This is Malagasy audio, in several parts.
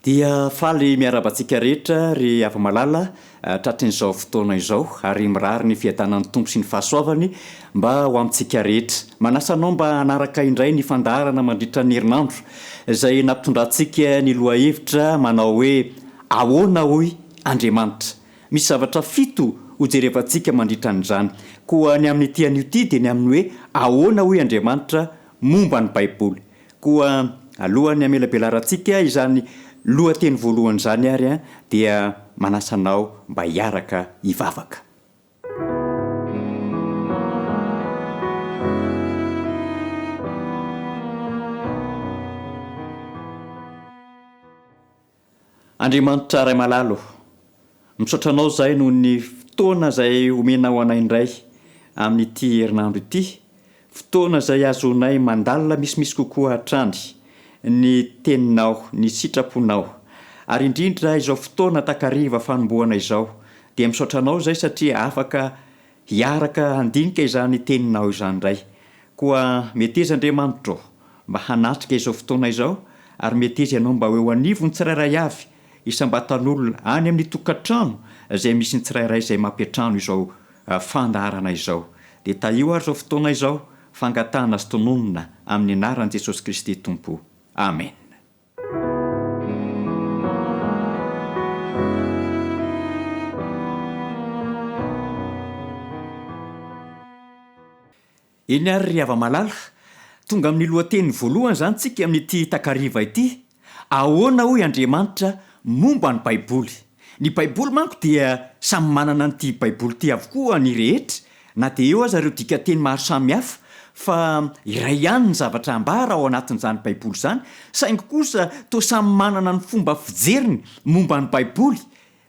Dia faly miarahaba antsika rehetra ry hava-malala tratrin'izao fotoana izao ary mirary ny fiadanan'ny Tompo sy ny fahasoavany mba ho amintsika rehetra. Manasa anao mba hanaraka indray ny fandaharana mandritra ny herinandro izay nampitondrantsika ny lohahevitra manao hoe Ahoana hoy Andriamanitra? Misy zavatra fito hojerevantsika mandritra an'izany. Koa ny amin'ity anio ity dia ny amin'ny hoe Ahoana hoy Andriamanitra momba ny Baiboly? Koa alohan'ny hamelabelarantsika izany lohateny voalohany izany ary dia manasa anao mba hiaraka hivavaka. Andriamanitra Ray malala ô, misaotra Anao izahay noho ny fotoana izay omenao anay indray amin'ity herinandro ity, fotoana izay ahazoanay mandalina misimisy kokoa hatrany ny Teninao, ny sitraponao. Ary indrindra izao fotoana takariva fanombohana izao, dia misaotra Anao izahay satria afaka hiaraka handinika izany Teninao izany indray. Koa meteza Andriamanitra ô, mba hanatrika izao fotoana izao, ary meteza Ianao mba ho eo anivon'ny tsirairay avy, isam-batan'olona, any amin'ny tokantrano izay misy ny tsirairay izay mampiantrano izao fandaharana izao. Dia tahio ary izao fotoana izao, fangatahana sy tononina amin'ny anaran'i Jesosy Kristy Tompo. Amena. Eny ary ry hava-malala, tonga amin'ny lohateny voalohany izany tsika amin'ity takariva ity, Ahoana hoy Andriamanitra momba ny Baiboly? Ny Baiboly manko dia samy manana an'ity Baiboly ity avokoa ny rehetra, na dia eo aza ireo dikanteny maro samihafa, fa iray ihany ny zavatra ambara ao anatin'izany Baiboly izany, saingy kosa toa samy manana ny fomba fijeriny momba ny Baiboly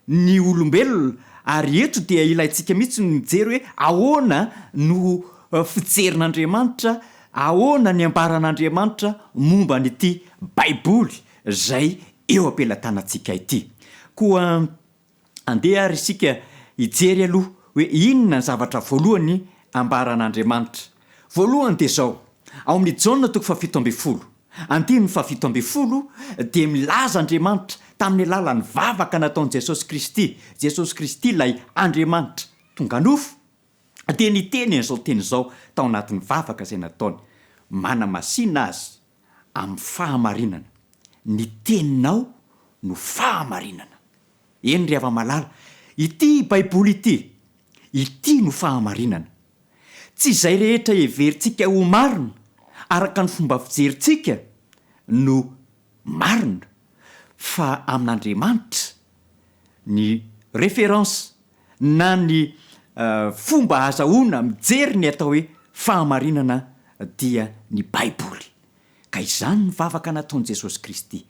ny olombelona ary eto dia ilaintsika mihitsy ny mijery hoe ahoana no fijerin'Andriamanitra, ahoana ny ambaran'Andriamanitra momba an'ity Baiboly izay eo am-pelatanantsika ity. Koa andeha ary isika hijery aloha hoe inona ny zavatra voalohany ambaran'Andriamanitra. Voalohany dia izao, ao amin'ny Jaona toko fahafito ambin'ny folo, Andininy fahafito ambin'ny folo dia milaza Andriamanitra tamin'ny alalan'ny vavaka nataon'i Jesosy Kristy, Jesosy Kristy ilay Andriamanitra tonga nofo, dia niteny an'izao teny izao tao anatin'ny vavaka izay nataony, Manamasina azy amin'ny fahamarinana, ny teninao no fahamarinana. Eny ry hava-malala, ity Baiboly ity, ity no fahamarinana. Tsy izay rehetra heverintsika ho marina araka ny fomba fijerintsika no marina fa amin'Andriamanitra ny référence na ny fomba ahazahoana mijery ny atao hoe fahamarinana dia ny Baiboly. Ka izany ny vavaka nataon'i Jesosy Kristy.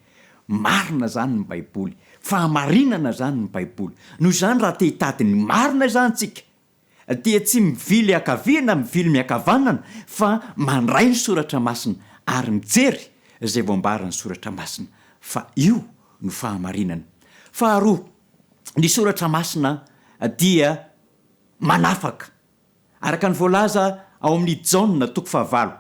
Marina izany ny Baiboly. Fahamarinana izany ny Baiboly. Noho izany raha te hitady ny marina izany tsika dia tsy mivily ankavia na mivily miankavanana fa mandray ny soratra masina ary mijery izay voambaran'ny soratra masina fa io no fahamarinana. Faharoa, ny soratra masina dia manafaka. Araka ny voalaza ao amin'ny Jaona toko fahavalo,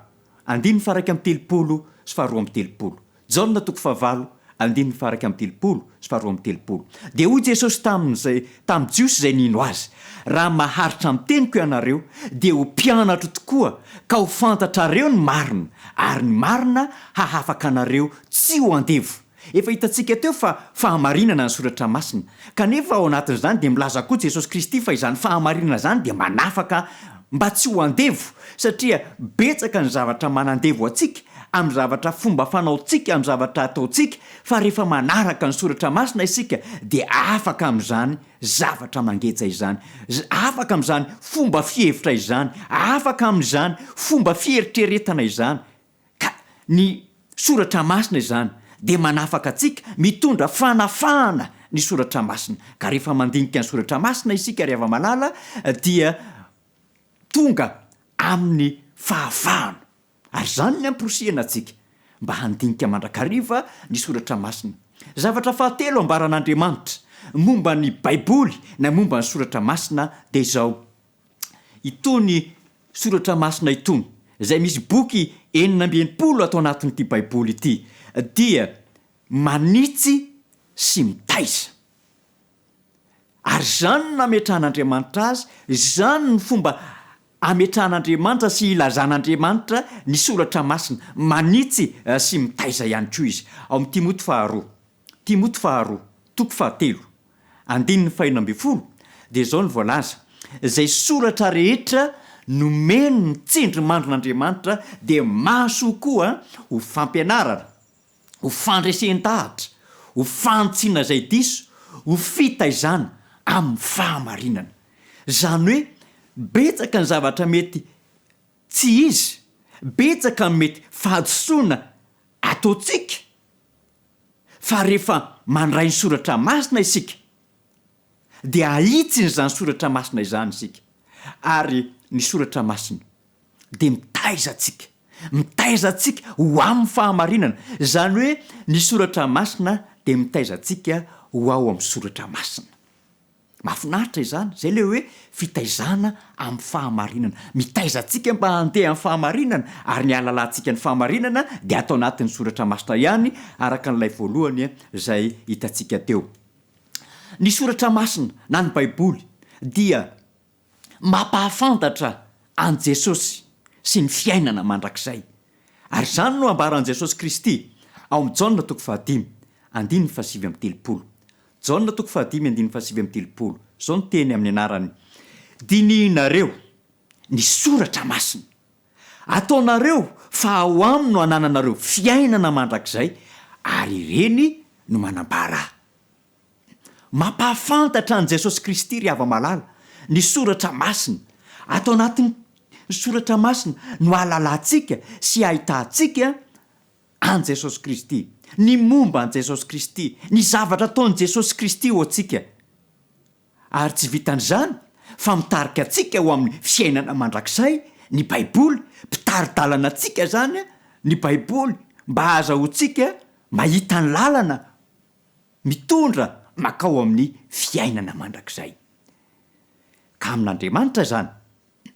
andininy faha-31 sy faha-32. Jaona toko fahavalo, andininy faha-31 sy faha-32. Dia hoy Jesosy tamin'izay, tamin'ny Jiosy izay nino Azy, Raha maharitra amin'ny teniko ianareo, dia ho mpianatro tokoa, ka ho fantatrareo ny marina, ary ny marina hahafaka anareo tsy ho andevo. Efa hitantsika teo fa fahamarinana ny Soratra Masina. Kanefa ao anatin'izany dia milaza koa Jesosy Kristy fa izany fahamarinana izany dia manafaka mba tsy ho andevo, satria betsaka ny zavatra manandevo antsika amin'ny zavatra fomba fanaontsika, amin'ny zavatra ataontsika, fa rehefa manaraka ny Soratra Masina isika dia afaka amin'izany zavatra mangeja izany, afaka amin'izany fomba fihevitra izany, afaka amin'izany fomba fieritreretana izany. Ny Soratra Masina izany dia manafaka antsika, mitondra fanafahana ny Soratra Masina. Ka rehefa mandinika ny Soratra Masina isika ry hava-malala dia tonga amin'ny fahafahana. Ary izany ny amporisihana antsika mba handinika mandrakariva ny Soratra Masina. Zavatra fahatelo ambaran'Andriamanitra momba ny Baiboly na momba ny Soratra Masina dia izao, Itony Soratra Masina itony, izay misy boky 66 ato anatin'ity Baiboly ity, dia manitsy sy mitaiza. Ary izany no nametrahan'Andriamanitra azy, izany no fomba ametrahan'Andriamanitra sy ilazan'Andriamanitra ny Soratra Masina, manitsy sy mitaiza ihany koa izy. Ao amin'ny Timoty faharoa, Timoty faharoa, toko fahatelo, andininy fahenina ambin'ny folo, dia izao no voalaza, Izay soratra rehetra nomen'ny tsindrimandrin'Andriamanitra dia mahasoa koa ho fampianarana, ho fandresen-dahatra, ho fanitsiana izay diso, ho fitaizana amin'ny fahamarinana. Izany hoe betsaka ny zavatra mety tsy izy, betsaka ny mety fahadisoana ataontsika, fa rehefa mandray ny soratra masina isika dia ahitsin'izany soratra masina izany isika, ary ny soratra masina dia mitaiza antsika, mitaiza antsika ho amin'ny fahamarinana, izany hoe ny soratra masina dia mitaiza antsika ho ao amin'ny soratra masina. Mahafinaritra izany, izay ilay hoe fitaizana amin'ny fahamarinana. Mitaiza antsika mba handeha amin'ny fahamarinana, ary ny hahalalantsika ny fahamarinana dia ato anatin'ny soratra masina ihany, araka an'ilay voalohany izay hitantsika teo. Ny soratra masina na ny Baiboly dia mampahafantatra an'i Jesosy sy ny fiainana mandrakizay. Ary izany no ambaran'i Jesosy Kristy ao amin'ny Jaona toko fahadimy, andininy fahasivy amby telopolo. Jaona toko fahadimy andininy fahasivy amby telopolo, izao no teny amin'ny anarany, Dinihinareo ny soratra masina, ataonareo fa ao aminy no anananareo fiainana mandrakizay, ary ireny no manambara Ahy. Mampahafantatra an'i Jesosy Kristy ry hava-malala ny soratra masina. Ato anatin'ny soratra masina no ahalalantsika sy ahitantsika an'i Jesosy Kristy, ny momba an'i Jesosy Kristy, ny zavatra ataon'i Jesosy Kristy ho antsika. Ary tsy vitan'izany fa mitarika antsika ho amin'ny fiainana mandrakizay ny Baiboly, mpitari-dalana antsika izany ny Baiboly mba hahazahoantsika mahita ny lalana mitondra mankao amin'ny fiainana mandrakizay. Ka amin'Andriamanitra izany,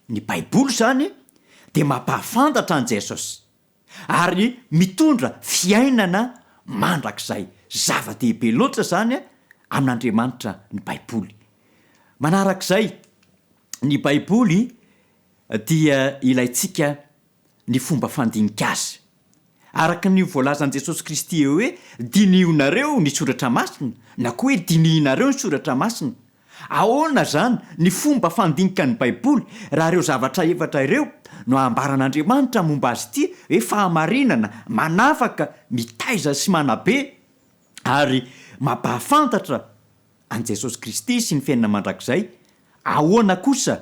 ny Baiboly izany dia mampahafantatra an'i Jesosy ary mitondra fiainana mandrakizay. Zava-dehibe loatra izany amin'Andriamanitra ny Baiboly. Manarak'izay, ny Baiboly dia ilaintsika ny fomba fandinika azy. Araka ny voalazan'i Jesosy Kristy eo hoe, Dinihonareo ny Soratra Masina, na koa hoe dinihinareo ny Soratra Masina. Ahoana izany ny fomba fandinika ny Baiboly raha ireo zavatra efatra ireo no ambaran'Andriamanitra momba azy ity hoe fahamarinana, manafaka, mitaiza sy manabe ary mampahafantatra an'i Jesosy Kristy sy ny fiainana mandrakizay? Ahoana kosa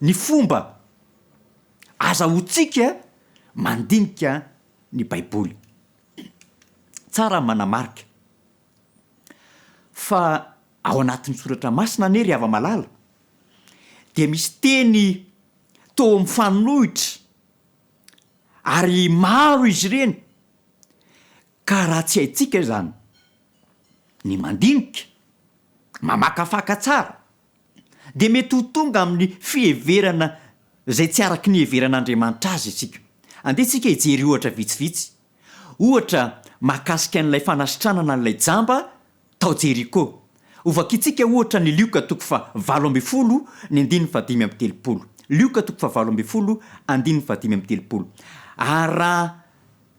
ny fomba Azahoantsika mandinika ny Baiboly. Tsara ny manamarika fa ao anatin'ny Soratra Masina anie ry hava-malala dia misy teny toa mifanohitra ary maro izy ireny ka raha tsy haintsika izany ny mandinika, mamakafaka tsara dia mety ho tonga amin'ny fiheverana izay tsy araka ny iheveran'Andriamanitra azy isika. Andeha isika hijery ohatra vitsivitsy. Ohatra mahakasika an'ilay fanasitranana an'ilay jamba tao Jeriko. Hovakintsika ohatra ny Lioka toko faha-18 ny andininy faha-35. Lioka toko faha-18 andininy faha-35. Ary raha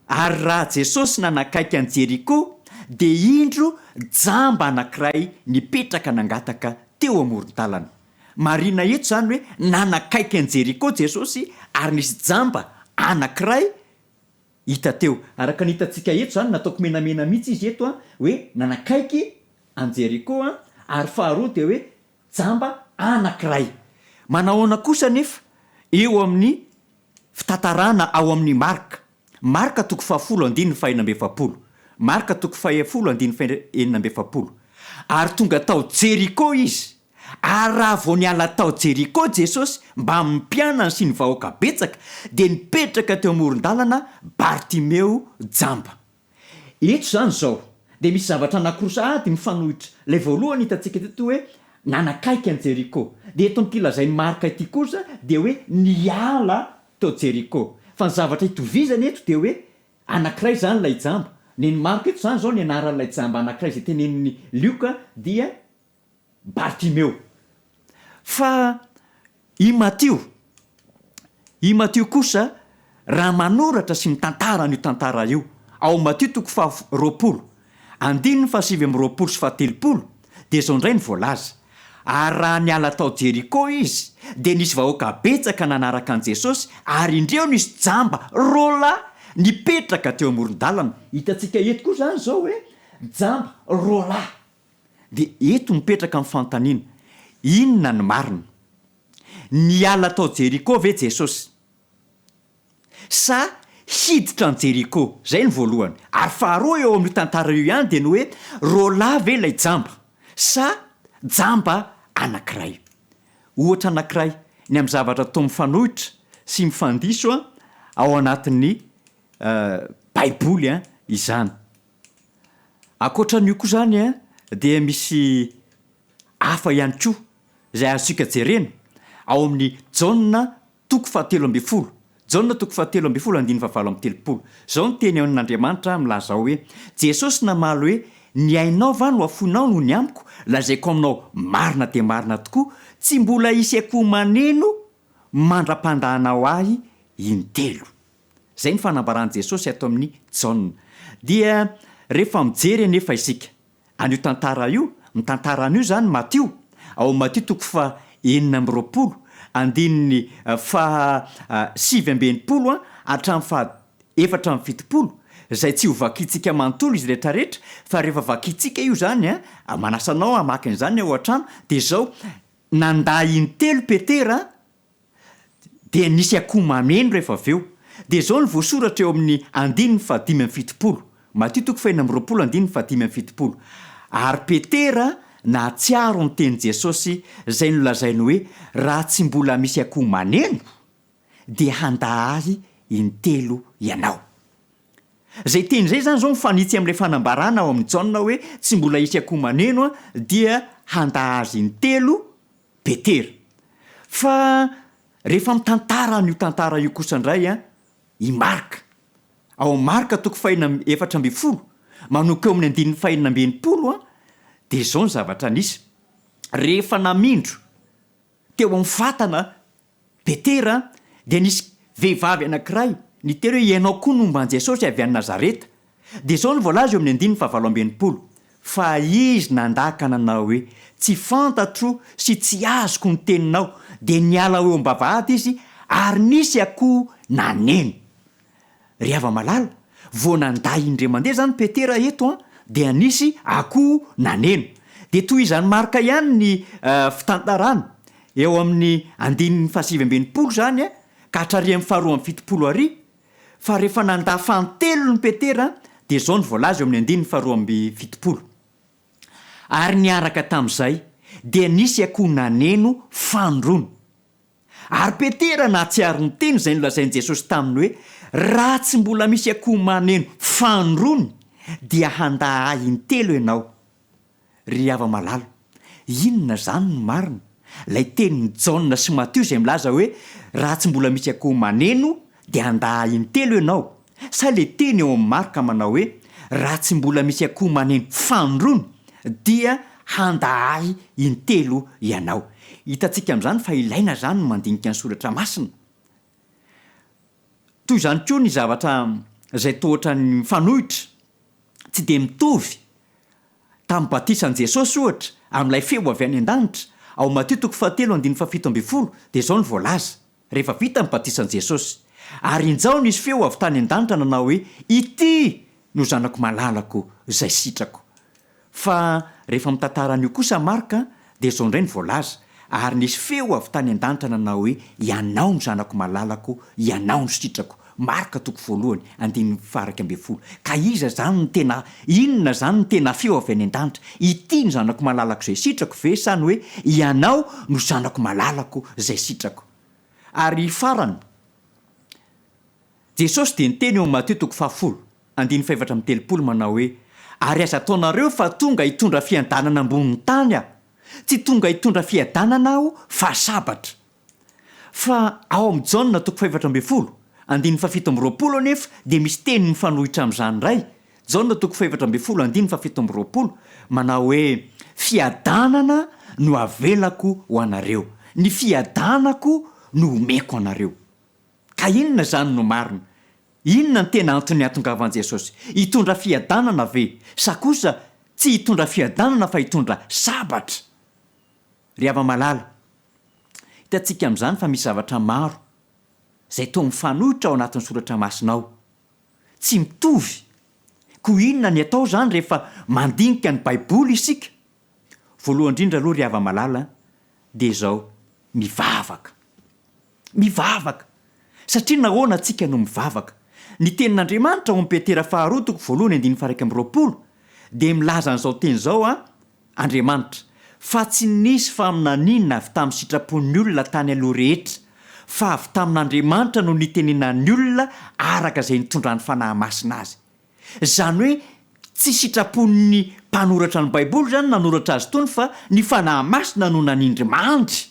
Ary raha Jesosy nanakaiky an'i Jeriko, dia indro jamba anankiray nipetraka nangataka teo amoron-dalana. Marihina eto izany hoe nanakaiky an'i Jeriko Jesosy ary nisy jamba anankiray hita teo. Araka ny hitantsika eto izany, nataoko menamena mihitsy izy eto an, hoe nanakaiky an'i Jeriko an, ary faharoa dia hoe jamba anankiray. Manahoana kosa anefa eo amin'ny fitantarana ao amin'ny Marka? Marka toko fahafolo andininy fahenina amby efapolo. Marka toko fahefolo andininy fahenina amby efapolo. Ary tonga tao Jeriko izy. Ary raha vao niala tao Jeriko Jesosy mbamin'ny mpianany sy ny vahoaka betsaka, dia nipetraka teo amoron-dalana Bartimeo jamba. Eto izany izao dia misy zavatra anankiroa sahady mifanohitra. Ilay voalohany hitantsika teto hoe nanakaiky an'i Jeriko. Dia eto amin'ity lazain'i Marka ity kosa dia hoe niala tao Jeriko. Fa ny zavatra itovizany eto dia hoe anankiray izany ilay jamba. Nen'i Marka eto izany izao ny anaran'ilay jamba anankiray izay tenenin'i Lioka dia Bartimeo. Fa i Matio, i Matio kosa raha manoratra sy mitantara an'io tantara io, ao Matio toko faha 20, andininy faha 29 sy faha 30, dia izao indray no voalaza, Ary raha niala tao Jeriko izy, dia nisy vahoaka betsaka nanaraka an'i Jesosy, ary indreo nisy jamba roa lahy nipetraka teo amoron-dalana. Hitantsika eto koa izany izao hoe jamba roa lahy. Dia eto mipetraka ny fanontaniana, inona ny marina? Niala tao Jeriko ve Jesosy? Sa hiditra an'i Jeriko? Izay ny voalohany. Ary faharoa eo amin'io tantara io ihany dia ny hoe roalahy ve ilay jamba? Sa jamba anankiray? Ohatra anankiray ny amin'ny zavatra toa mifanohitra sy mifandiso ao anatin'ny Baiboly izany. Ankoatra an'io koa izany dia misy hafa ihany koa izay azontsika jerena ao amin'ny Jaona toko fahatelo ambin'ny folo. Jaona toko fahatelo ambin'ny folo andininy fahavalo amby telopolo. Izao ny teny amin'Andriamanitra milaza ao hoe, Jesosy namaly hoe, Ny ainao va no afoinao noho ny amiko? Lazaiko aminao marina dia marina tokoa, tsy mbola hisy akoho maneno mandra-pandahanao ahy intelo. Izay ny fanambaran'i Jesosy ato amin'ny Jaona. Dia rehefa mijery anefa isika an'io tantara io, mitantara an'io izany Matio, ao amin'ny Matio toko faha 26, andininy faha 69 hatramin'ny faha 74, izay tsy ho vakintsika manontolo izy rehetrarehetra, fa rehefa vakintsika io izany, manasa anao hamaky an'izany ao an-trano, dia izao, nandà intelo Petera, Dia nisy akoho mameno rehefa avy eo. Dia izao no voasoratra eo amin'ny andininy faha-75, Matio toko fahenina amby roapolo andininy faha-75, Ary Petera nahatsiaro ny tenin'i Jesosy izay nolazainy hoe, Raha tsy mbola misy akoho maneno, dia handà Ahy intelo ianao. Izay teny izay izany izao mifanitsy amin'ilay fanambarana ao amin'i Jaona hoe tsy mbola hisy akoho maneno dia handà Azy intelo Petera. Fa rehefa mitantara an'io tantara io kosa indray i Marka, ao amin'ny Marka toko fahenina 14, manomboka eo amin'ny andininy fahenina amby enimpolo, dia izao ny zavatra nisy, Rehefa namindro teo amin'ny fatana Petera, dia nisy vehivavy anankiray niteny hoe, Ianao koa no homba an'i Jesosy avy any Nazareta. Dia izao no voalaza eo amin'ny andininy fahavalo amby enimpolo, Fa izy nandà ka nanao hoe, Tsy fantatro sy tsy azoko ny teninao. Dia niala ho eo am-bavahady izy, ary nisy akoho naneno. Ry hava-malala, vao nandà indray mandeha izany Petera eto an, dia nisy akoho naneno. Dia tohizan'i Marka ihany ny fitantarana, eo amin'ny andininy fahasivy amby enimpolo izany ka hatrary amin'ny faharoa amby fitopolo àry, Fa rehefa nandà fanintelony Petera, dia izao no voalaza eo amin'ny andininy faharoa amby fitopolo, Ary niaraka tamin'izay, dia nisy akoho naneno fanindroany. Ary Petera nahatsiaro ny teny izay nolazain'i Jesosy taminy hoe, Raha tsy mbola misy akoho maneno fanindroany, dia handà Ahy intelo ianao. Ry hava-malala, inona izany no marina? Ilay tenin'i Jaona sy Matio izay milaza hoe raha tsy mbola misy akoho maneno dia handà intelo ianao, sa ilay teny eo amin'i Marka manao hoe raha tsy mbola misy akoho maneno fanindroany dia handà ahy intelo ianao? Hitantsika amin'izany fa ilaina izany ny mandinika ny soratra masina. Toy izany koa ny zavatra izay toa ohatran'ny mifanohitra, tsy dia mitovy tamin'ny batisan'i Jesosy, ohatra, amin'ilay feo avy any an-danitra. Ao Matio toko fahatelo andininy faha-17 dia izao no voalaza, rehefa vita ny batisan'i Jesosy, Ary injao nisy feo avy tany an-danitra nanao hoe, Ity no Zanako malalako izay sitrako. Fa rehefa mitantara an'io kosa Marka dia izao indray no voalaza, Ary nisy feo avy tany an-danitra nanao hoe, Ianao no Zanako malalako, Ianao no sitrako. Marka toko voalohany, andininy faha-11. Ka iza izany no tena, inona izany no tena feo avy any an-danitra? Ity no Zanako malalako izay sitrako ve sa ny hoe Ianao no Zanako malalako izay sitrako? Ary farany, Jesosy dia niteny eo amin'ny Matio toko fahafolo, andininy fahefatra amby telopolo manao hoe, Ary aza ataonareo fa tonga hitondra fiadanana ambonin'ny tany Aho. Tsy tonga hitondra fiadanana Aho fa sabatra. Fa ao amin'ny Jaona toko fahefatra ambin'ny folo, andininy fahafito amby roapolo anefa dia misy teny mifanohitra amin'izany indray, Jaona toko fahefatra ambin'ny folo andininy fahafito amby roapolo, manao hoe, Fiadanana no avelako ho anareo, ny fiadanako no omeko anareo. Ka inona izany no marina? Inona no tena antony hahatongavan'i Jesosy? Hitondra fiadanana ve? Sa kosa tsy hitondra fiadanana fa hitondra sabatra? Ry hava-malala, hitantsika amin'izany fa misy zavatra maro izay toa mifanohitra ao anatin'ny Soratra Masina ao. Tsy mitovy. Koa inona ny atao izany rehefa mandinika ny Baiboly isika? Voalohany indrindra aloha ry hava-malala dia izao, mivavaka. Mivavaka. Satria nahoana tsika no mivavaka? Ny tenin'Andriamanitra ao amin'ny Petera faharoa toko voalohany andininy faha-21 dia milaza an'izao teny izao an, Andriamanitra, fa tsy nisy faminaniana avy tamin'ny sitrapon'ny olona tany aloha rehetra, fa avy tamin'Andriamanitra no nitenenan'ny olona araka izay nitondran'ny Fanahy Masina azy. Izany hoe tsy sitrapon'ny mpanoratra ny Baiboly izany nanoratra azy itony fa ny Fanahy Masina no nanindry mandry.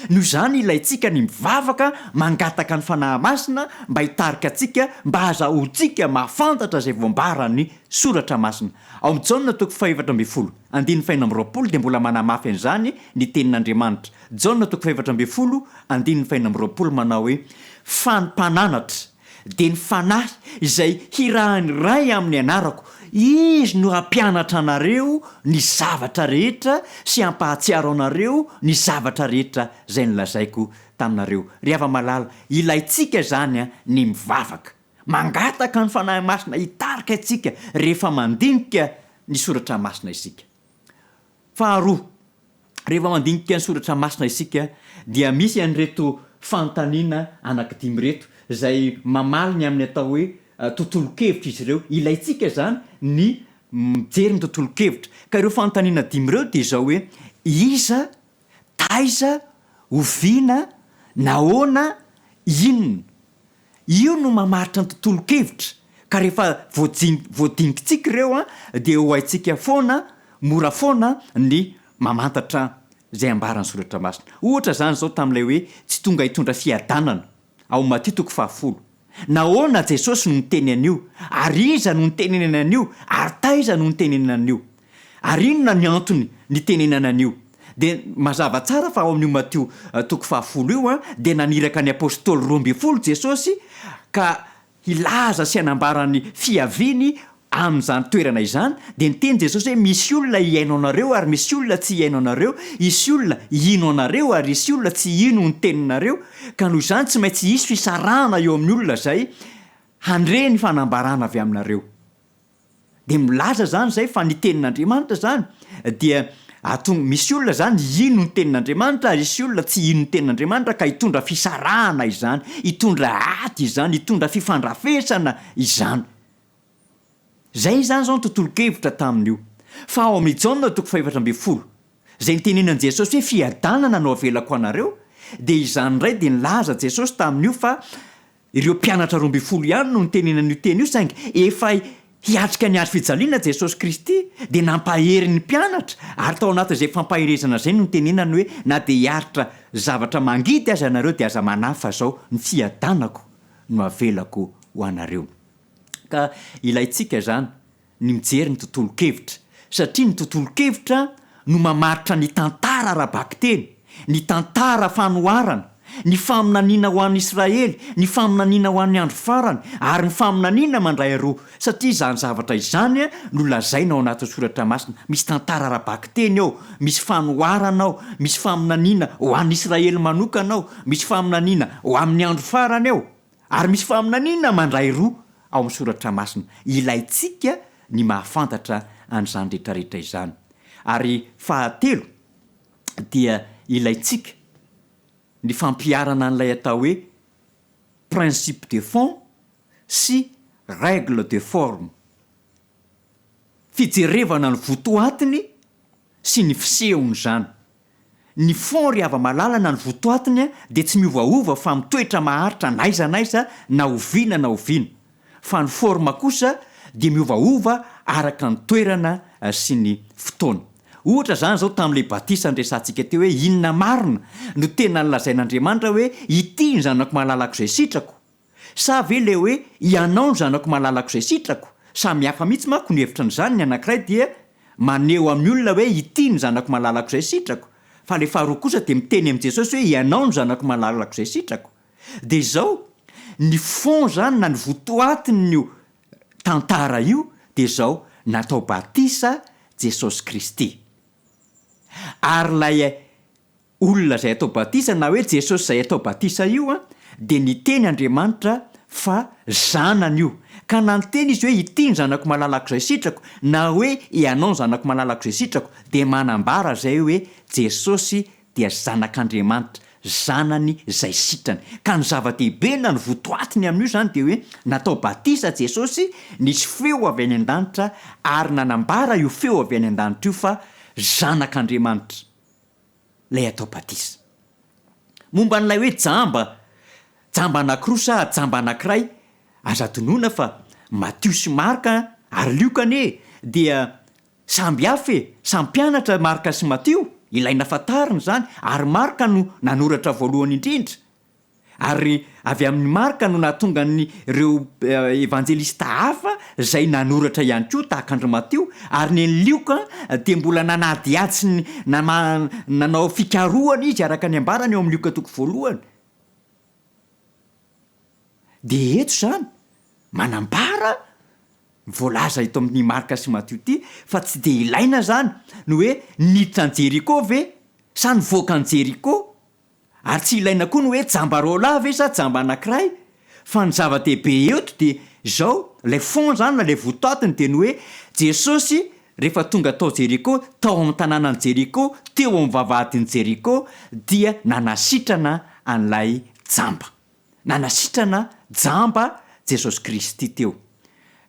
Noho izany ilaintsika ny mivavaka mangataka ny Fanahy Masina mba hitarika antsika mba hazahoantsika mahafantatra izay voambaran'ny Soratra Masina. Ao amin'ny Jaona toko fahefatra ambin'ny folo, andininy fahenina amby roapolo dia mbola manamafy an'izany ny Tenin'Andriamanitra. Jaona toko fahefatra ambin'ny folo, andininy fahenina amby roapolo manao hoe, Fa ny Mpananatra, dia ny Fanahy izay hirahin'ny Ray amin'ny anarako, Izy no hampianatra anareo ny zavatra rehetra sy hampahatsiaro anareo ny zavatra rehetra izay nolazaiko taminareo. Ry hava-malala, ilaintsika izany ny mivavaka, mangataka ny Fanahy Masina hitarika antsika rehefa mandinika ny Soratra Masina isika. Faharoa, rehefa mandinika ny soratra masina isika dia misy an'ireto fanontaniana anankidimy ireto izay mamaly ny amin'ny atao hoe tontolon-kevitra izy ireo. Ilaintsika izany ny mijery ny tontolon-kevitra. Ka ireo fanontaniana dimy ireo dia izao hoe, iza, taiza, oviana, nahoana, inona? Io no mamaritra ny tontolon-kevitra, ka rehefa voajin voadinikintsika ireo an, dia ho haintsika foana, mora foana ny mamantatra izay ambaran'ny Soratra Masina. Ohatra izany izao tamin'ilay hoe tsy tonga hitondra fiadanana, ao Matio toko fahafolo. Nahoana Jesosy no niteny an'io? Ary iza no nitenenany an'io? Ary taiza no nitenenany an'io? Ary inona ny antony nitenenana an'io? Dia mazava tsara fa ao amin'io Matio toko fahafolo io dia naniraka ny apostoly 12 Jesosy ka hilaza sy hanambara ny fiaviany amin'izany toerana izany, dia niteny Jesosy hoe misy olona hihaino anareo ary misy olona tsy hihaino anareo, hisy olona hino anareo ary hisy olona tsy hino ny teninareo, ka noho izany tsy maintsy hisy fisarahana eo amin'ny olona izay handre ny fanambarana avy aminareo. Dia milaza izany izay fa ny tenin'Andriamanitra izany dia ahatonga, misy olona izany hino ny tenin'Andriamanitra ary hisy olona tsy hino ny tenin'Andriamanitra ka hitondra fisarahana izany, hitondra ady izany, hitondra fifandrafesana izany. Izay izany izao ny tontolon-kevitra tamin'io. Fa ao amin'ny Jaona toko fahefatra ambin'ny folo, izay nitenenan'i Jesosy hoe fiadanana no avelako anareo, dia izany indray dia nilaza Jesosy tamin'io fa Ireo mpianatra 12 ihany no nitenenana io teny io saingy efa hiatrika ny hazo fijaliana Jesosy Kristy dia nampahery ny mpianatra ary tao anatin'izay fampaherezana izay no nitenenany hoe na dia hiaritra zavatra mangidy aza ianareo dia aza manahy fa izao ny fiadanako no avelako ho anareo. Ka ilaintsika izany ny mijery ny tontolon-kevitra, satria ny tontolon-kevitra no mamaritra ny tantara ara-bakiteny, ny tantara fanoharana, ny faminaniana ho an'i Israely, ny faminaniana ho an'ny andro farany, ary ny faminaniana mandray roa, satria izany zavatra izany no lazaina ao anatin'ny Soratra Masina. Misy tantara ara-bakiteny ao, misy fanoharana ao, misy faminaniana ho an'i Israely manokana ao, misy faminaniana ho amin'ny andro farany ao. Ary misy faminaniana mandray roa ao amin'ny Soratra Masina. Ilaintsika ny mahafantatra an'izany rehetrarehetra izany. Ary fahatelo dia ilaintsika ny fampiharana an'ilay atao hoe principe de fond. sy règle de forme. Fijerevana ny votoatiny sy ny fisehon'izany. Ny fond ry hava-malala na ny votoatiny dia tsy miovaova fa mitoetra maharitra n'aiza n'aiza na oviana na oviana. Fa ny forme kosa dia miovaova araka ny toerana sy ny fotoana. Ohatra izany izao tamin'ilay batisa niresahantsika teo hoe inona marina no tena nolazain'Andriamanitra hoe ity ny zanako malalako izay sitrako? Sa ve ilay hoe ianao no zanako malalako izay sitrako? Samy hafa mihitsy manko ny hevitra an'izany, ny anankiray dia maneho amin'ny olona hoe ity ny zanako malalako izay sitrako, fa ilay faharoa kosa dia miteny amin'i Jesosy hoe ianao no zanako malalako izay sitrako. Dia izao, ny fond izany na ny votoatin'io tantara io dia izao, natao batisa Jesosy Kristy. Ary ilay Olona izay atao batisa na hoe Jesosy izay atao batisa io an, dia niteny Andriamanitra fa zanany io. Ka na niteny Izy hoe ity ny zanako malalako izay sitrako na hoe ianao ny zanako malalako izay sitrako dia manambara izay hoe Jesosy dia zanak'Andriamanitra, zanany izay sitrany. Ka ny zava-dehibe na ny votoatiny amin'io izany dia hoe natao batisa Jesosy, nisy feo avy any an-danitra ary nanambara io feo avy any an-danitra io fa zanak'Andriamanitra. ilay atao batisa. Momba an'ilay hoe jamba, jamba anankiroa sa jamba anankiray, aza adinoina fa Matio sy Marka ary Lioka anie dia samby hafa e, samy mpianatra Marka sy Matio, ilaina fantarina izany, ary Marka no nanoratra voalohany indrindra. Ary avy amin'i Marka no nahatonga an'ireo evanjelista hafa izay nanoratra ihany koa tahaka an-dry Matio, ary ny an'i Lioka dia mbola nanadihady sy nanao fikarohana izy araka ny ambarany ao amin'ny Lioka toko voalohany. Dia eto izany, manambara ny voalaza eto amin'ny Marka sy Matio ity fa tsy dia ilaina izany ny hoe niditra an'i Jeriko ve sa nivoaka an'i Jeriko. Ary tsy ilaina koa ny hoe jamba roalahy ve sa jamba anankiray, fa ny zava-dehibe eto dia izao, ilay fond izany na ilay votoatiny dia ny hoe Jesosy rehefa tonga tao Jeriko, tao amin'ny tanànan'i Jeriko, teo amin'ny vavahadin'i Jeriko dia nanasitrana an'ilay jamba. Nanasitrana jamba Jesosy Kristy teo.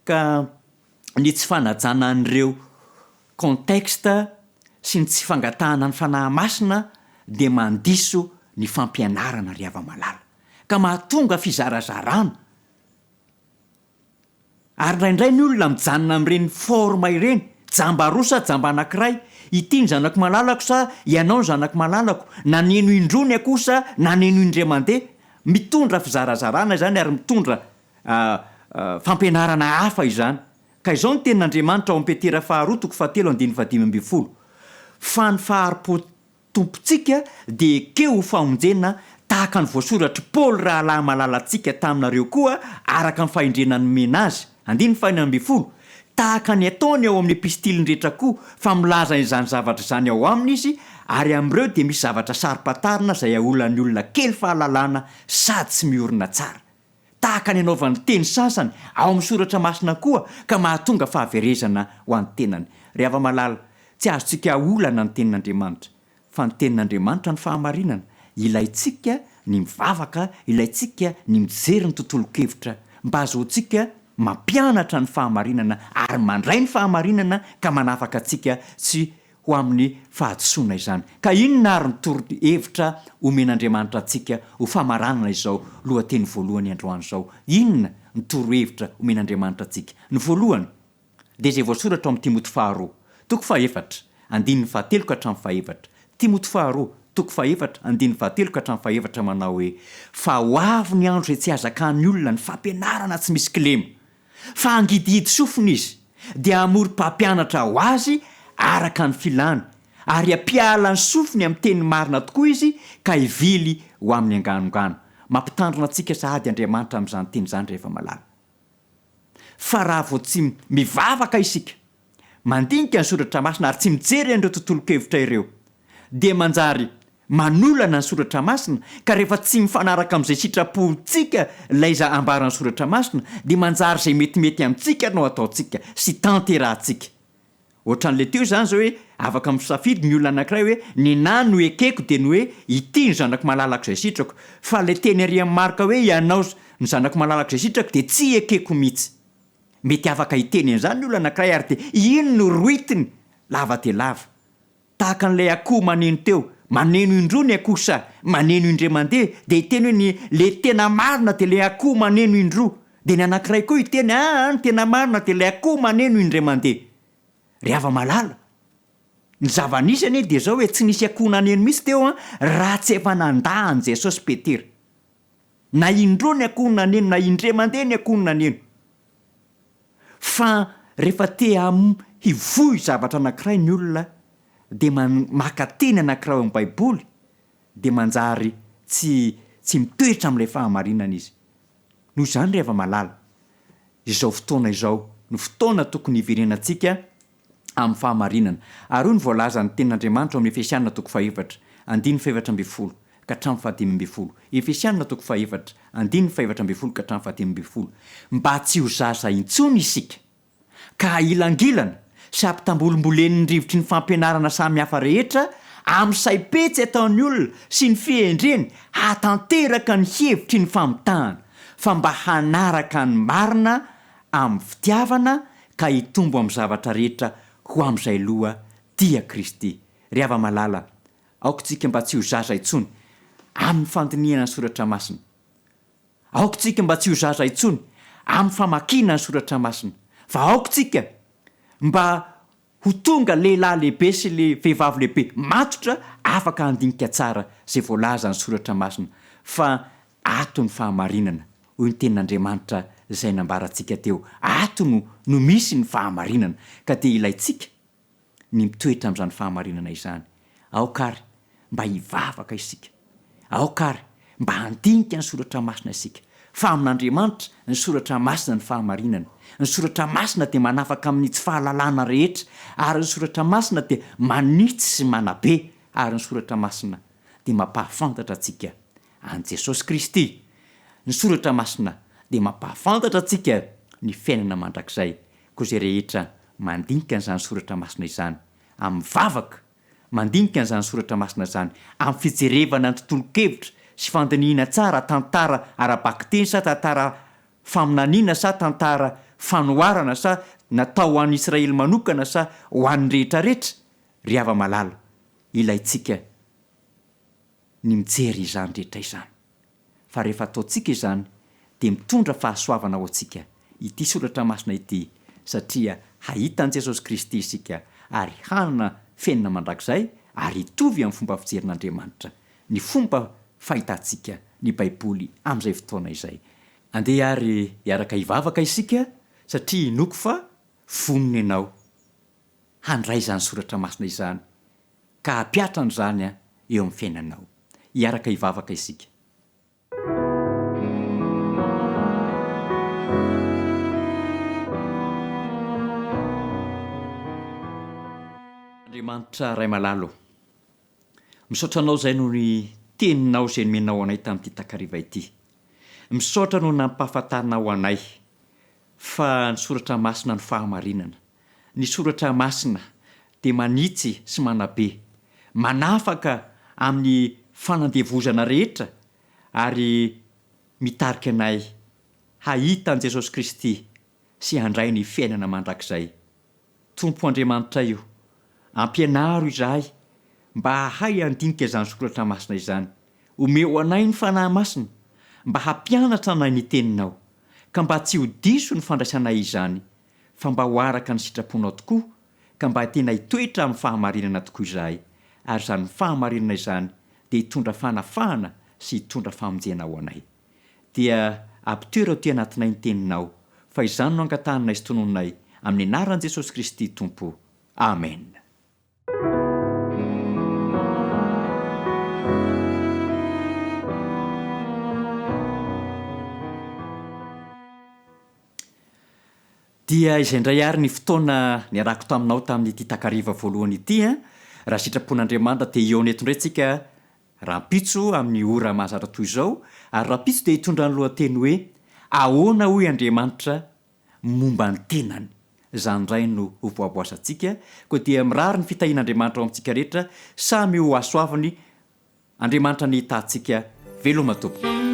Ka ny tsy fanajana an'ireo contexte sy ny tsy fangatahana ny Fanahy Masina dia mandiso ny fampianarana ry hava-malala. Ka mahatonga fizarazarana. Ary indraindray ny olona mijanona amin'ireny forme ireny, jamba roa sa jamba anankiray, ity ny zanako malalako sa ianao ny zanako malalako, naneno indroa ny akoho sa naneno indray mandeha. Mitondra fizarazarana izany ary mitondra fampianarana hafa izany. Ka izao ny tenin'Andriamanitra ao amin'ny Petera faharoa toko fahatelo andininy fahadimy ambin'ny folo, Fa ny fahari-po Tompontsika dia ekeo ho famonjena tahaka ny voasoratr'i Paoly rahalahy malalantsika taminareo koa araka ny fahendrena nomena azy, andininy fahenina ambin'ny folo, tahaka ny ataony ao amin'ny epistiliny rehetra koa, fa milaza izany zavatra izany ao aminy izy, ary amin'ireo dia misy zavatra saro-pantarina izay aolan'ny olona kely fahalalana sady tsy miorina tsara. Tahaka ny anaovan'ny teny sasany ao amin'ny soratra masina koa ka mahatonga fahaverezana ho an'ny tenany. Ry hava-malala, tsy azontsika aolana ny tenin'Andriamanitra, fa ny tenin'Andriamanitra no fahamarinana. Ilaintsika ny mivavaka, ilaintsika ny mijery ny tontolon-kevitra mba hahazoantsika mampianatra ny fahamarinana ary mandray ny fahamarinana ka manafaka antsika tsy ho amin'ny fahadisoana izany. Ka inona àry ny toro-hevitra omen'Andriamanitra antsika ho famaranana izao lohateny voalohany androany izao? Inona ny toro-hevitra omen'Andriamanitra antsika? Ny voalohany, dia izay voasoratra ao amin'ny Timoty faharoa, toko fahefatra, andininy fahatelo ka hatramin'ny fahefatra. Timoty faharoa, toko fahefatra, andininy fahatelo ka hatramin'ny fahefatra manao hoe, Fa ho avy ny andro izay tsy hahazakan'ny olona ny fampianarana tsy misy kilema, Fa hangidihidy sofina izy, dia hamory mpampianatra ho azy araka ny filany, ary hampiala ny sofiny amin'ny teny marina tokoa izy ka hivily ho amin'ny anganongano. Mampitandrina antsika sahady Andriamanitra amin'izany teny izany rehefa malala. Fa raha vao tsy mivavaka isika, mandinika ny soratra masina ary tsy mijery an'ireo tontolon-kevitra ireo, dia manjary manolana ny soratra masina, ka rehefa tsy mifanaraka amin'izay sitrapontsika ilay za ambaran'ny soratra masina, dia manjary izay metimety amintsika no ataontsika sy tanterahantsika. Ohatran'ilay teo izany izao hoe afaka misafidy ny olona anankiray hoe nenà no ekeko dia ny hoe ity ny zanako malalako izay sitrako, fa ilay teny ary amin'ny Marka hoe ianao. Ny Zanako malalako izay sitrako dia tsy ekeko mihitsy. Mety afaka hiteny an'izany ny olona anankiray ary dia iny no roitiny lava dia lava. Tahaka an'ilay akoho maneno teo, maneno indroa ny akoho sa maneno indray mandeha dia hiteny hoe ny le tena marina dia ilay akoho maneno indroa. Dia ny anankiray koa hiteny aa ny tena marina dia ilay akoho maneno indray mandeha. Ry hava-malala, ny zava-nisy anie dia izao hoe tsy nisy akoho naneno mihitsy teo an, raha tsy efa nandà an'i Jesosy Petera. Na indroa ny akoho naneno, na indray mandeha ny akoho naneno. Fa rehefa te ham hivoy zavatra anankiray ny olona dia man maka teny anankiray ao amin'ny Baiboly dia manjary tsy tsy mitoetra amin'ilay fahamarinana izy. Noho izany ry hava-malala, izao fotoana izao no fotoana tokony hiverenantsika amin'ny fahamarinana. Ary hoy ny voalazan'ny Tenin'Andriamanitra ao amin'ny Efesiana toko fahefatra, andininy fahefatra ambinifolo ka hatramin'ny fahadimy ambinifolo. Efesiana toko fahefatra, andininy fahefatra ambinifolo ka hatramin'ny fahadimy ambinifolo. Mba tsy ho zaza intsony isika, ka ahilangilana sy ampitambolimbolenin'ny rivotry ny fampianarana samihafa rehetra amin'ny saim-petsy ataon'ny olona sy ny fihendreny hahatanteraka ny hevitry ny famitahana, fa mba hanaraka ny marina amin'ny fitiavana ka hitombo amin'ny zavatra rehetra ho amin'izay loha dia Kristy. Ry hava-malala, aoka isika mba tsy ho zaza intsony amin'ny fandinihana ny Soratra Masina. Aoka isika mba tsy ho zaza intsony amin'ny famakiana ny Soratra Masina, fa aoka isika mba ho tonga lehilahy lehibe sy vehivavy lehibe matotra afaka handinika tsara izay voalazan'ny Soratra Masina fa ato ny fahamarinana, hoy ny Tenin'Andriamanitra izay nambarantsika teo. Ato no no misy ny fahamarinana, ka dia ilaintsika ny mitoetra amin'izany fahamarinana izany. Aoka àry mba hivavaka isika. Aoka àry mba handinika ny Soratra Masina isika. Fa amin'Andriamanitra, ny Soratra Masina ny fahamarinana. Ny Soratra Masina dia manafaka amin'ny tsy fahalalana rehetra, ary ny Soratra Masina dia manitsy sy manabe, ary ny Soratra Masina dia mampahafantatra antsika an'i Jesosy Kristy. Ny Soratra Masina dia mampahafantatra antsika ny fiainana mandrakizay. Koa izay rehetra mandinika an'izany Soratra Masina izany amin'ny vavaka, mandinika an'izany Soratra Masina izany amin'ny fijerevana ny tontolon-kevitra sy fandinihina tsara tantara ara-bakiteny sa tantara faminaniana sa tantara fanoharana sa natao ho an'ny Israely manokana sa ho an'ny rehetrarehetra, ry hava-malala, ilaintsika ny mijery izany rehetra izany. Fa rehefa ataontsika izany dia mitondra fahasoavana ho antsika ity soratra masina ity satria hahita an'i Jesosy Kristy isika ary hanana fiainana mandrakizay ary hitovy amin'ny fomba fijerin'Andriamanitra ny fomba fahitantsika ny Baiboly amin'izay fotoana izay. Andeha ary hiaraka hivavaka isika satria inoako fa vonona ianao handray izany soratra masina izany ka hampihatra an'izany eo amin'ny fiainanao. Hiaraka hivavaka isika. Andriamanitra Ray malala ô, misaotra Anao izay noho ny Teninao izay nomenao anay tamin'ity takariva ity. Misaotra noho nampahafantarinao anay fa ny Soratra Masina no fahamarinana. Ny Soratra Masina dia manitsy sy manabe, manafaka amin'ny fanandevozana rehetra ary mitarika anay hahita an'i Jesosy Kristy sy handray ny fiainana mandrakizay. Tompo Andriamanitray o, ampianaro izahay mba hahay handinika izany Soratra Masina izany. Omeo anay ny Fanahy Masina mba hampianatra anay ny Teninao, ka mba tsy ho diso ny fandraisanay izany fa mba ho araka ny sitraponao tokoa ka mba tena hitoetra amin'ny fahamarinana tokoa izahay, ary izany fahamarinana izany dia hitondra fanafahana sy hitondra famonjena ho anay. Dia ampitoero aty anatinay ny Teninao, fa izany no angatahanay sy tononinay, amin'ny anaran'i Jesosy Kristy Tompo. Amen. Dia izay indray ary ny fotoana niarahako taminao tamin'ity takariva voalohany ity an! Raha sitrapon'Andriamanitra dia hihaona eto indray tsika rahampitso amin'ny ora mahazatra toy izao, ary rahampitso dia hitondra ny lohateny hoe Ahoana hoy Andriamanitra momba ny tenany? Izany indray no ho voaboasantsika, koa dia mirary ny fitahian'Andriamanitra ao amintsika rehetra, samy ho hasoaviny Andriamanitra ny hitahantsika veloma tompoko.